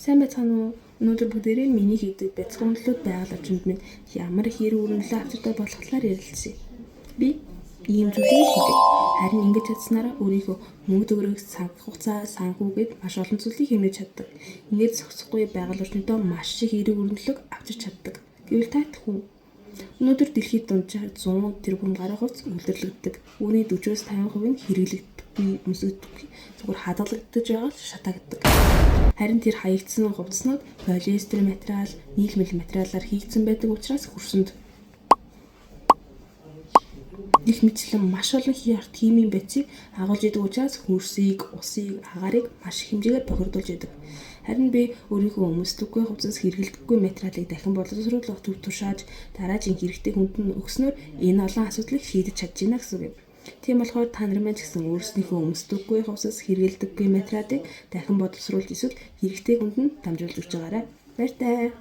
Сайн байцгаана уу? Өнөөдөр бүгдээрээ миний хийдэг бяцхан үнэлүүд байгаль орчинд минь ямар их эерэг өрнөлөө авчирдаг болох талаар ярилцъя. Би ийм зүйлийг хийдэг. Харин ингэж чадсанараа өөрийнхөө мөнгө төгрөг, цаг хугацаа, санхүүгээд маш олон зүйлийг хэмнэж чаддаг. Ингээд зохицохгүй байгаль орчиндөө маш их эерэг өрнөлөөг авчирч чаддаг. Гэвэл та хүн. Өнөөдөр дэлхийд дунджаар 100 тэрбум гаруй хувцас үйлдвэрлэгддэг. Үүний 40-оос 50% нь хэрэглэгддэггүй, өмсөгддөггүй, зүгээр хадгалагдаж байгаа л шатаагддаг. Харин тэр хаягдсан хувцаснууд полиэстер материал, нийлмэл материалаар хийгдсэн байдаг учраас хөрсөнд гэх мэтчлэн маш олон химийн бодисыг агуулж идэг учраас хөрсийг, усыг, агаарыг маш их хэмжээгээр бохирдуулж идэг. Харин би өөрийнхөө өмсдөггүй хувцас, хэрэглэдэггүй материалыг дахин боловсруулах төв тушааж дараагийн хэрэгтэй хүнд нь өгснөөр энэ олон асуудлыг шийдэж чадж байна гэсэн үг юм. Тийм болохоор та нар маань ч гэсэн өөрснийхөө өмсдөггүй хувцас, хэрэглэдэггүй материалыг дахин боловсруулж эсвэл хэрэгтэй хүнд нь дамжуулж өгч байгаарай. Баяртай.